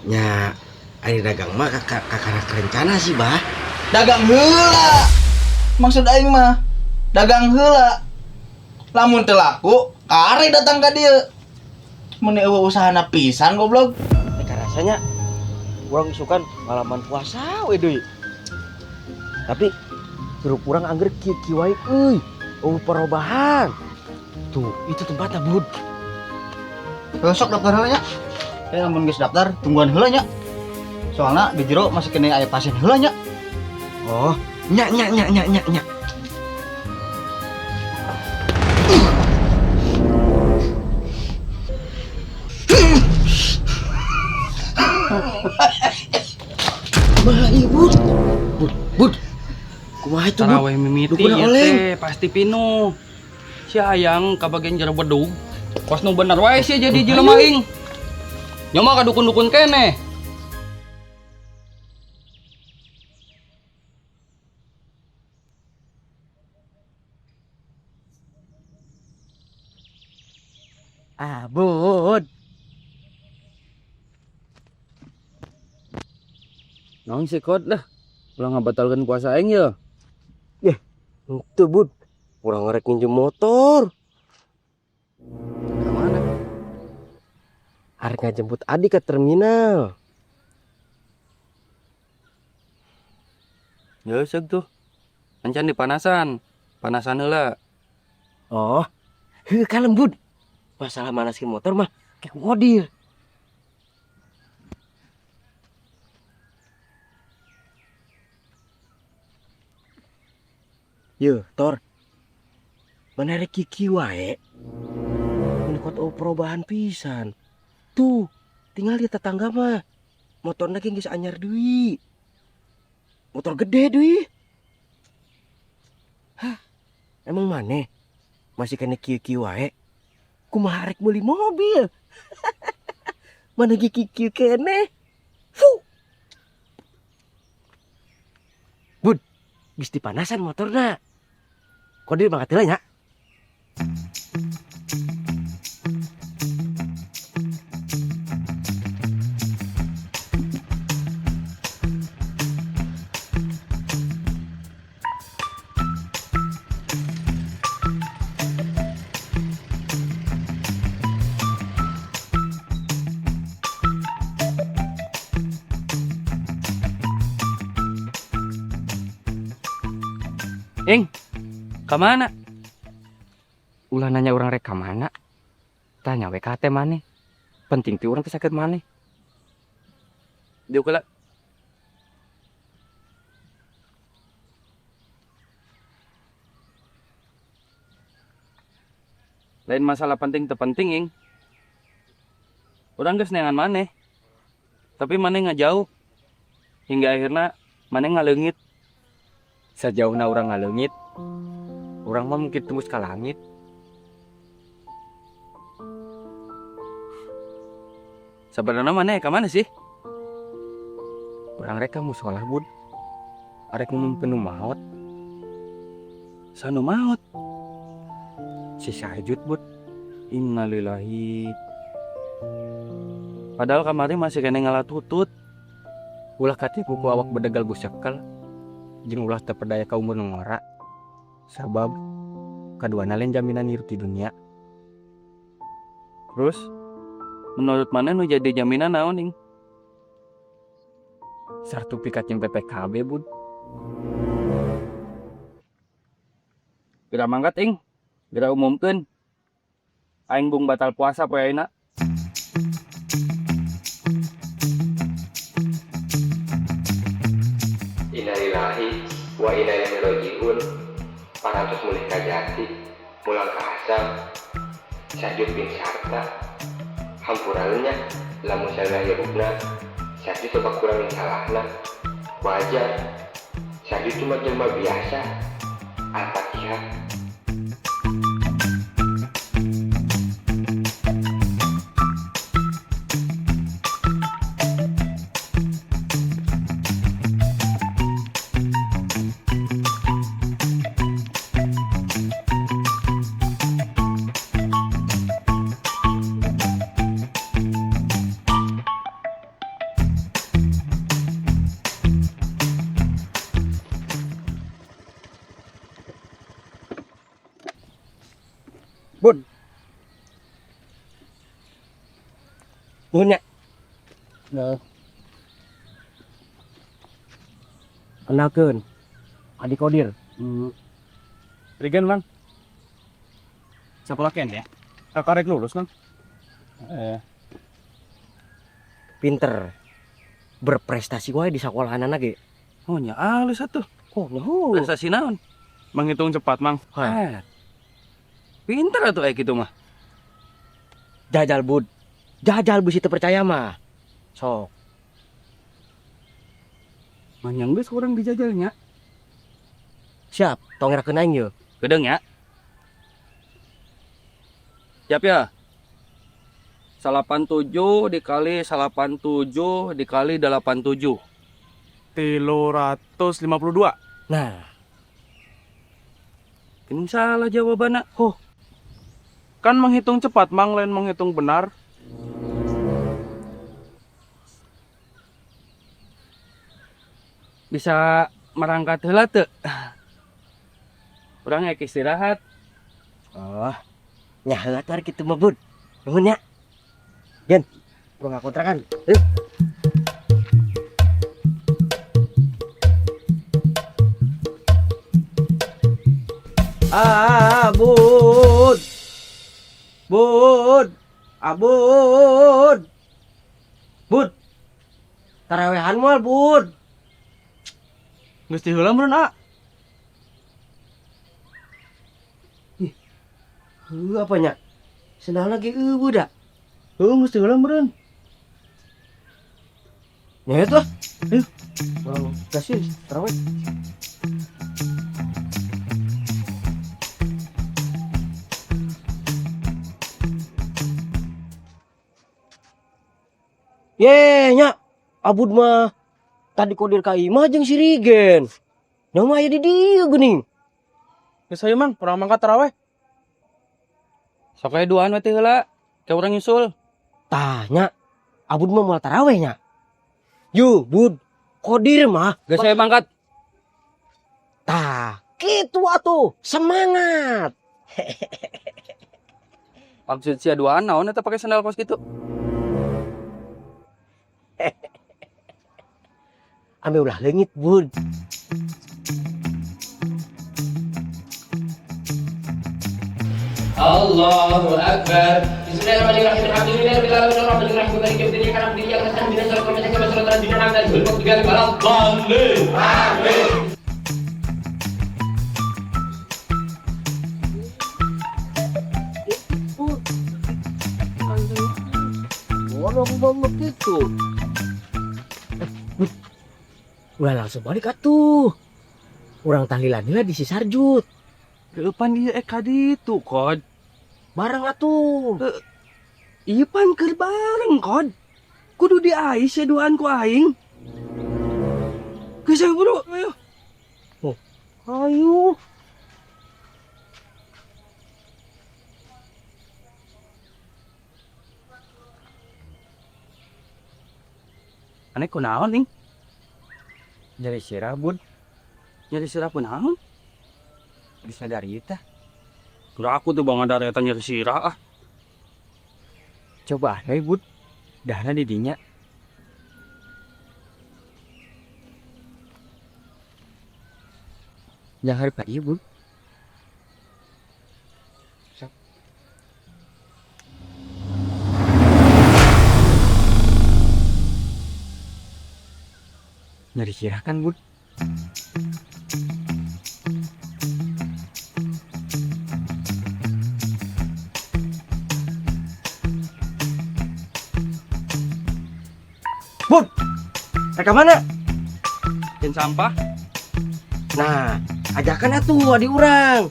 Nya ari dagang mah kakarak rencana sih, Bah. Dagang heula. Maksud aing mah dagang heula. Lamun teu laku, kare datang ka dieu. Mun eueuh usahana pisan goblok. Teh karasanya urang isukan malaman puasa we deui. Tapi hirup urang angger kieu-kieu wae euy. Eueuh perubahan. Tuh, itu tempatnya, Bud. Besok daftar heula nya. Lamun geus daftar, tungguan heula nya. Soalna di jero masih kena aya pasien heula nya. Oh, nya nya nya nya nya nya. Kumaha ieu, Bud? Bud, Bud. Kumaha itu, Bud? Taraweh mimiti Dukuna ieu oleng. teh pasti pinuh. Si hayang kabagian jero bedug. Kos nu bener wae sih jadi jelema aing. Nyoba ka dukun-dukun keneh. Ah, Bud. Naon sih kot dah. Ulah ngabatalkeun puasa aing ye. Yeh, henteu Bud. Urang rek nginjem motor. Ka mana? Arek ngajemput adik ke terminal. Ya seug tuh. Ancan dipanasan. Panasan heula. Oh. Heuh kalem Bud. Masalah manaskeun motor mah kayak ngodir. Yo, Tor. Mana rek kiki wae. Mun kuat perubahan pisan. Tuh, tinggal di tetangga mah. Motorna ge geus anyar deui. Motor gede deui. Hah, emang maneh masih kena kieu-kieu wae? Kumaha rek meuli mobil? Mana ge kieu-kieu keneh? Fuh. Bud, geus dipanasan motorna. Kodir mangkat heula nya. Ing, ka mana? Ulah nanya urang rek ka mana. Tanya we ka hate maneh. Penting ti urang teh sakit maneh. Diuk heula. Lain masalah penting teu penting, Ing. Urang geus neangan maneh. Tapi maneh ngajauh. Hingga akhirna maneh ngaleungit. Sajauhna urang ngaleungit, urang mah mungkin tembus ka langit. Sabenerna maneh ka mana sih? Urang rek ka musola, Bud. Arek ngumumkeun nu maot. Sanu maot? Si Sajud, Bud. Innalillahi. Padahal kamari masih kene ngalatutut. Ulah katipu ku awak bedegal busekel. Jeung ulah teu perdaya ka umur nu ngora. Sabab kaduana lain jaminan hirup di dunia. Terus menurut maneh nu jadi jaminan naon, Ing? Sertifikat jeung PPKB, Bud. Geura mangkat, Ing. Geura umumkeun. Aing bung batal puasa poe ayeuna. Innalillahi wa inna ilaihi rajiun. Parantos mulih ka jati, mulang ka asal. Sajud bin Sarta. Hampura nya lamun salah hirupna, Sajud coba kurangin salahna. Wajar. Sajud cuma jelma biasa. Al-Fatihah. Nuhun nya. Ya. Kenalkeun. Adi Kodir. Rigen, Mang. Sekolah keneh ya? Karek lulus, Mang. Eh, Pinter. Berprestasi wae di sekolahanana ge. Oh nya alus atuh. Oh, nyaho. Prestasi naon? Menghitung cepat, Mang. Eh. Pinter atuh kayak gitu mah. Jajal bud. Jajal bisi teu percaya mah. Sok. Manyang geus urang dijajalnya. Siap, tong ngerakeun aing ye. Gedeng ya. Siap ya. 87 dikali 87 dikali 87. 352. Nah, Ini salah jawabannya. Oh, Kan menghitung cepat, Mang, lain menghitung benar. Bisa merangkat heula teu? Urang ek istirahat. Oh. Nya heula tuh hari kitu mah bud. Nuhun nya. Gen, gua nggak kontrakan. Ayo. Ah, bud. Bud. Abud. Bud. Tarawehan moal, Bud. Geus diheula meureun, A. Heuh, apa nya? Sendal lagi eueuh da. Heuh, geus diheula meureun. Nya eta lah. Ayo. Urang gasin taraweh. Ye nya, Abud mah tadi kodir ka imah jeung si Rigen. Nya mah aya di dieu geuning. Geus hayu, Mang, urang mangkat taraweh. Sok aya duaan we teh heula. Ke urang nyusul. Tah nya, Abud mah moal taraweh nya. Yu, Bud, kodir mah Geus saya mangkat. Tah, kitu atuh, semangat. Maksud sia duaan naon eta pake sandal kos kitu? Ame ulah leungit, Bud. Allahu Akbar. Bismillahirrahmanirrahim. Alhamdulillahirabbil alamin arrahmanirrahim maliki yaumiddin iyyaka na'budu wa iyyaka nasta'in ihdinas siratal mustaqim siratal ladzina an'amta 'alaihim ghairil maghdubi 'alaihim. Borong banget itu. Bud. Ulah langsung balik atuh. Urang tahlilan heula di si Sarjut. Kapan ieu ek ka ditu, Kod? Bareng atuh. Ieu pan keur bareng, Kod. Kudu diais ya duaan ku aing. Geus ayo bro, ayo. Oh, ayo. Aneh kunaon, Ing? Nyari sirah, Bud. Nyari sirah kunaon? Bisa dari tah. Kira aku tuh bang ada eta nyari sirah ah. Coba we, Bud. Dahna di dinya. Jangan hari pagi, Bud. Sok. Nyari sirah kan, Bud? Bud, rek mana? Jeung sampah. Nah, ajakan atuh adi urang.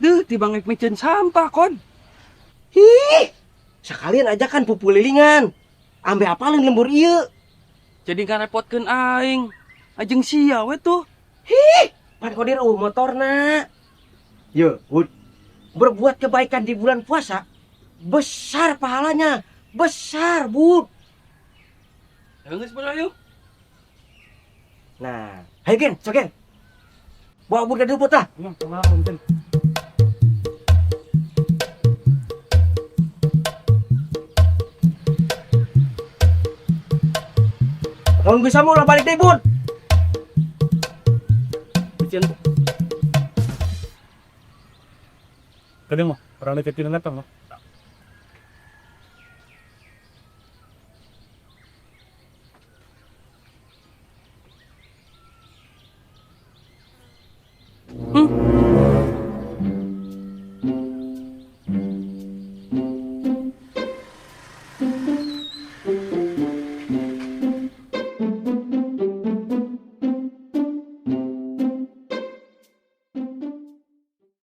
Duh, tibang rek miceun sampah, Kon. Hih, sekalian ajakan pupulilingan. Ambe apalin lembur ieu. Jadi ngarepotkeun aing. Ajeng sia we tuh. Hih, pan kodir eueuh motorna. Ye, Bud. Berbuat kebaikan di bulan puasa besar pahalanya. Besar, Bud. Geus bro, ayo. Nah, ayo Gen, sok Gen. Bawa Bud ka dieu tah. Lamun bisa mah ulah balik deui, Bud. Bician. Tadi mah, orang deketin datang mah.